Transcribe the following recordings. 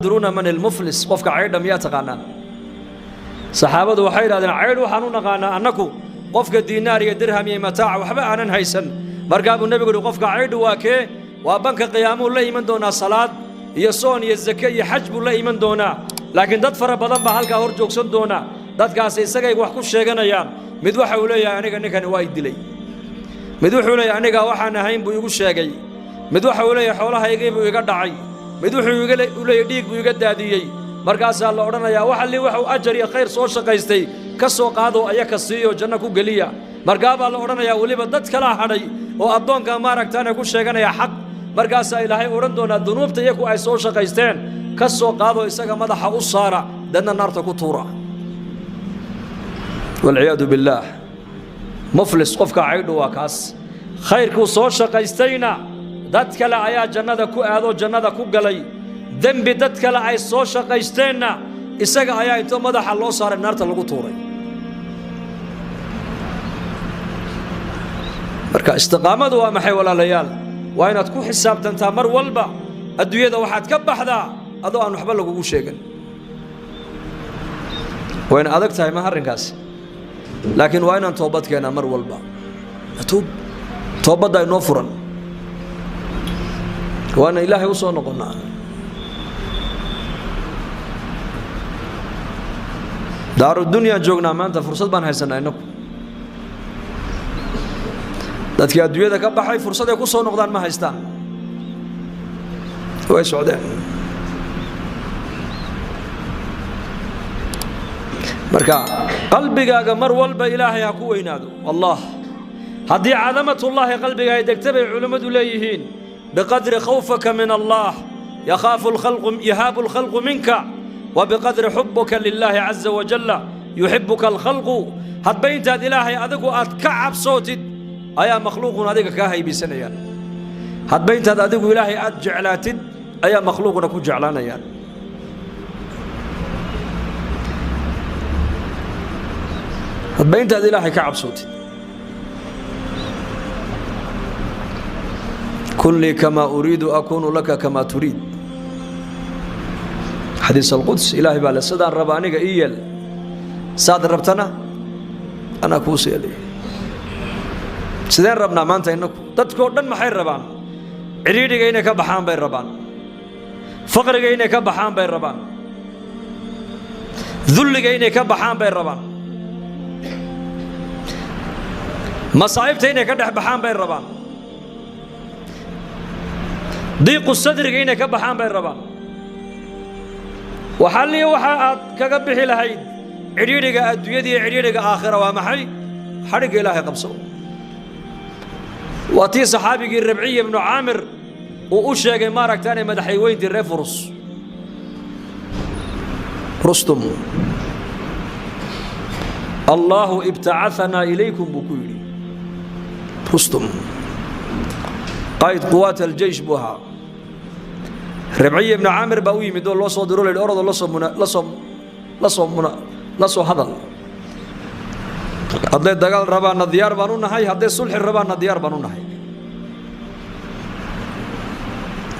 Tadruuna man ilmuflis? Qofka caydha miyaa taqaanaan? Saxaabadu waxay yidhahdeen, caydh waxaan u naqaanaa annaku qofka diinaar iyo dirham iyo mataac waxba aanan haysan. Markaa buu nebigu yidhi, qofka caydhu waa kee? Waa banka qiyaamuu la iman doonaa, salaad iyo soon iyo zake iyo xaj buu la iman doonaa, laakiin dad fara badan baa halkaa hor joogsan doona. Dadkaasi isagay wax ku sheeganayaan. Mid waxa uu leeyahay, aniga ninkani waa i dilay. Mid wuxuu leeyahay, aniga waxaan ahayn buu igu sheegay. Mid waxa uu leeyahay, xoolahaygii buu iga dhacay. Mid wuxuu u leeyahay, dhiig buu iga daadiyey. Markaasaa la odhanayaa, wax alli waxuu ajar iyo khayr soo shaqaystay ka soo qaado, ayaka siiyo, janno ku geliya. Markaa baa la odhanayaa, weliba dad kalaa hadhay oo addoonka maaragtaana ku sheeganaya xaq. Markaasaa Ilaahay odhan doonaa, dunuubta iyaku ay soo shaqaysteen ka soo qaado, isaga madaxa u saara, dadna naarta ku tuura, walciyaadu billaah. Muflis, qofka caydhu waa kaas. Khayrkuu soo shaqaystayna dad kale ayaa jannada ku aadoo jannada ku galay. Dembi dad kale ay soo shaqaysteenna isaga ayaa intoo madaxa loo saaray naarta lagu tuuray. Marka istiqaamadu waa maxay, walaalayaal? Waa inaad ku xisaabtantaa mar walba adduunyada waxaad ka baxdaa adoo aan waxba lagugu sheegan. Wayna adag tahay ma arrinkaasi, laakiin waa inaan toobad keenaa mar walba. Tuub, toobadda inoo furan, waana Ilaahay u soo noqonnaa. Daaru dunyaan joognaa maanta, fursad baan haysanaa innaku. Dadkii adduunyada ka baxay fursad ay ku soo noqdaan ma haystaan, way socdeen. Marka qalbigaaga mar walba Ilaahay ha ku weynaado. Allah haddii cadamatullaahi qalbiga ay degta, bay culimmadu leeyihiin, biqadri khawfaka min Allah yakhaafu lkhalqu, yahaabu alkhalqu minka, wa biqadri xubuka lilaahi caza wajalla yuxibuka alkhalqu. Hadba intaad Ilaahay adigu aad ka cabsootid ayaa makhluuqun adiga kaa haybisanayaan. Hadba intaad adigu Ilaahay aad jeclaatid ayaa makhluuquna ku jeclaanayaan. Hadba intaad Ilaahay ka cabsootid. Kun lii kamaa uriidu akuunu laka kamaa turiid, xadiis alquds. Ilaahay baa le, sidaan raba aniga ii yeel, saad rabtana anaa kuu seelay. Sideen rabnaa maanta innaku? Dadkoo dhan maxay rabaan? Cidhiidhiga inay ka baxaan bay rabaan, faqriga inay ka baxaan bay rabaan, dulliga inay ka baxaan bay rabaan, masaa'ibta inay ka dhex baxaan bay rabaan, diiqu sadriga inay ka baxaan bay rabaan. Waxalliya waxa aad kaga bixi lahayd cidhiidhiga adduunyada iyo cidhiidhiga aakhira waa maxay? Xadhigga Ilaahay qabso. Waa tii saxaabigii Rabciya ibnu Caamir uu u sheegay maaragtaanay madaxayweyntii reer Furus, Rustum. Allaahu ibtacaanaa ilaykum, buu ku yidhi Rustum. Qaa'id quwaat aljeysh buu ahaa. Rabciya ibnu Caamir baa u yimid oo loo soo diro, la yidhi, orodoo la soo hadal. Hadday dagaal rabaanna diyaar baan u nahay, hadday sulxi rabaanna diyaar baan u nahay.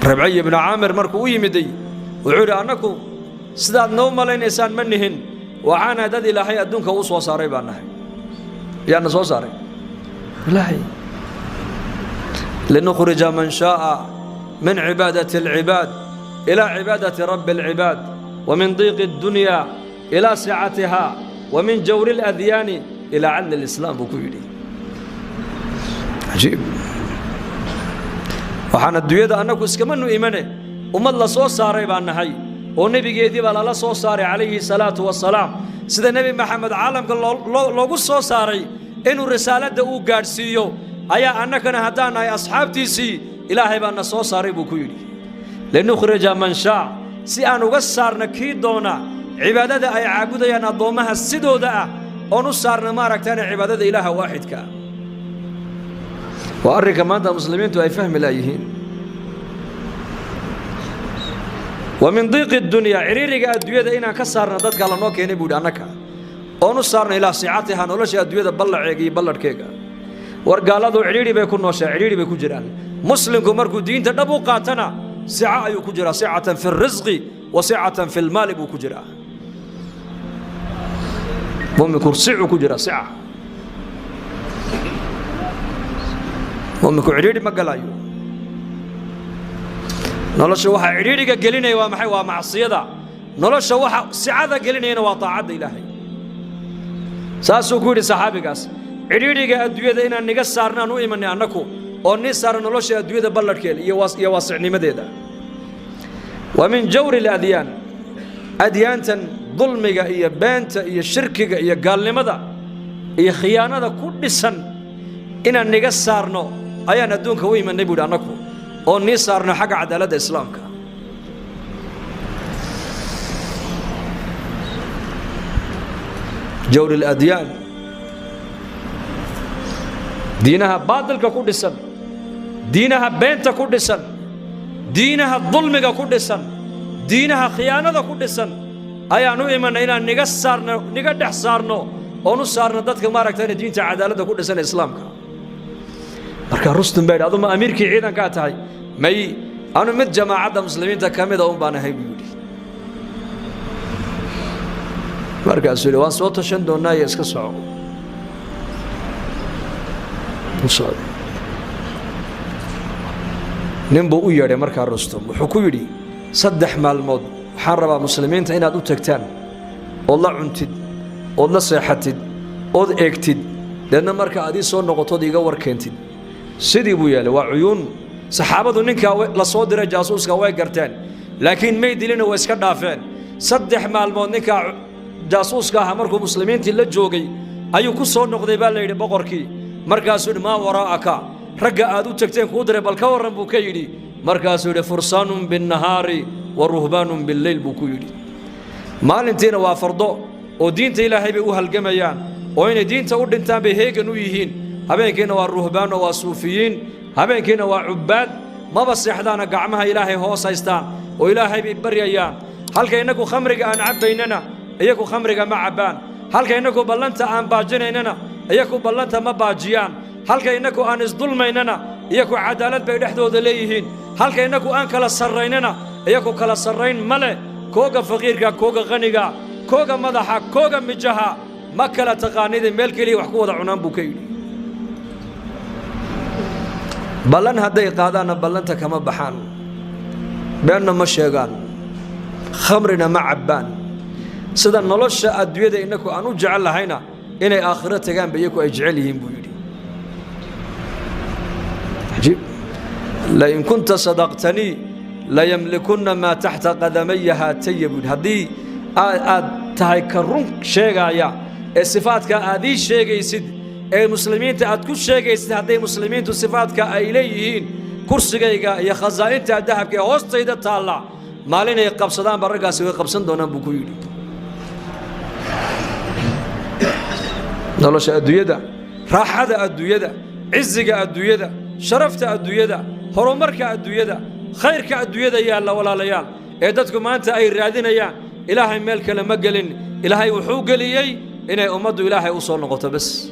Rabciya ibnu Caamir markuu u yimiday wuxuu yidhi, annaku sidaad noo malaynaysaan ma nihin, waxaana dad Ilaahay adduunka u soo saaray baan nahay. Yaana soo saaray? Ilaahay. Linukhrija man shaaa min cibaadati alcibaad ilaa cibaadati rabbi alcibaad, wa min diiqi addunya ilaa sicatiha, wa min jawri aladyaani ilaa cadli alislaam, buu ku yidhi. Cajiib. Waxaan adduunyada annagu iskamanu imane, ummad la soo saaray baan nahay oo nebigeedii baa lala soo saaray calayhi salaatu wasalaam. Sida Nebi Maxamed caalamka loogu soo saaray inuu risaaladda uu gaadhsiiyo, ayaa annagana haddaan nahay asxaabtiisii Ilaahay baa na soo saaray, buu ku yidhi. Linukhrija man shaa, si aan uga saarna kii doona cibaadada ay caabudayaan addoommaha sidooda ah, oon u saarna maaragtaana cibaadada Ilaaha waaxidka ah. Waa arrinka maanta muslimiintu ay fahmi laayihiin. Wa min diiqi dunya, ciriiriga adduunyada inaan ka saarna dadka lanoo keenay, buu yidhi, annaka oon u saarna ilaa sicatiha, nolosha adduunyada ballaceega iyo balladhkeega. War gaaladu cidhiidhi bay ku nooshaa, cidhiidhi bay ku jiraan. Muslimku markuu diinta dhab u qaatana sica ayuu ku jiraa, sicatan fi risqi Wa sicatan fi lmaali buu ku jiraa muminku, sicuu ku jiraa sica. Muminku cidhiidhi ma galayo. Nolosha waxaa cidhiidhiga gelinaya waa maxay? Waa macsiyada. Nolosha waxa sicada gelinayana waa taacadda Ilaahay. Saasuu ku yidhi saxaabigaas: cidhiidhiga adduunyada inaan niga saarnaan u imanay annaku, oo nii saara nolosha adduunyada balladhkeeda iyo waasicnimadeeda. Wa min jawri aladyaan, adyaantan dulmiga iyo beenta iyo shirkiga iyo gaalnimada iyo khiyaanada ku dhisan inaan niga saarno ayaan adduunka u imanay, buu yidhi, annaku, oo nii saarno xagga cadaaladda Islaamka. Jawri aladyaan, diinaha baadilka ku dhisan, diinaha beenta ku dhisan, diinaha dulmiga ku dhisan, diinaha khiyaanada ku dhisan ayaan u imanay inaan niga saarno, niga dhex saarno, oon u saarno dadka maaragtayna diinta cadaaladda ku dhisan ee Islaamka. Marka Rustum baa yidhi: aduma amiirkii ciidankaa tahay? May, anu mid jamaacadda muslimiinta ka mida un baan ahay, buu yidhi. Markaasuu yidhi: waan soo tashan doonnaa iyo iska soco. U socday. Nin buu u yeedhay markaa Rustum, wuxuu ku yidhi: 3 maalmood waxaan rabaa muslimiinta inaad u tagtaan, ood la cuntid, ood la seexatid, ood eegtid, deedna marka aad ii soo noqotood iiga war keentid. Sidii buu yeelay. Waa cuyuun saxaabadu ninkaa la soo diray jaasuuska way garteen, laakiin may dilina, way iska dhaafeen. 3 maalmood ninkaa jaasuuska ahaa markuu muslimiintii la joogay ayuu ku soo noqday, baa la yidhi, boqorkii. Markaasuu yidhi: maa waraa'aka? Ragga aad u tagteen kuu diray bal ka warran, buu ka yidhi. Markaasuu yidhi: fursaanun binnahaari wa ruhbaanun billeyl, buu ku yidhi. Maalintiina waa fardo oo diinta Ilaahay bay u halgamayaan, oo inay diinta u dhintaan bay heegan u yihiin. Habeenkiina waa ruhbaan oo waa suufiyiin, habeenkiina waa cubbaad, maba seexdaana, gacmaha Ilaahay hoos haystaan oo Ilaahay bay baryayaan. Halka innagu khamriga aan cabbaynana, iyagu khamriga ma cabbaan. Halka innagu ballanta aan baajinaynana, iyagu ballanta ma baajiyaan. Halka innagu aan isdulmaynana, iyagu cadaalad bay dhexdooda leeyihiin. Halka innagu aan kala sarraynana, iyagu kala sarrayn ma leh. Kooga faqiirka, kooga qaniga, kooga madaxa, kooga mijaha ma kala taqaanida, meel keliya wax ku wada cunaan, buu ka yidhi. Ballan hadday qaadaanna ballanta kama baxaan, beenna ma sheegaan, khamrina ma cabbaan. Sida nolosha adduunyada innaku aan u jecel lahayna, inay aakhiro tagaanba iyaku ay jecel yihiin, buu yidhi. Cajiib. Lain kunta sadaqtanii layamlikunna maa taxta qadamaya haataya, buu yidhi. Haddii aad tahay ka run sheegaaya ee sifaadka aad ii sheegaysid ee muslimiinta aad ku sheegaysid, hadday muslimiintu sifaadka ay leeyihiin, kursigayga iyo khasaa'inta dahabka ee hoostayda taalla maalinay qabsadaanba raggaasi way qabsan doonaan, buu ku yidhi. Nolosha adduunyada, raaxada adduunyada, ciziga adduunyada, sharafta adduunyada, horumarka adduunyada, khayrka adduunyada yaalla, walaalayaal, ee dadku maanta ay raadinayaan, Ilaahay meel kale ma gelin. Ilaahay wuxuu geliyey inay ummaddu Ilaahay u soo noqoto bas.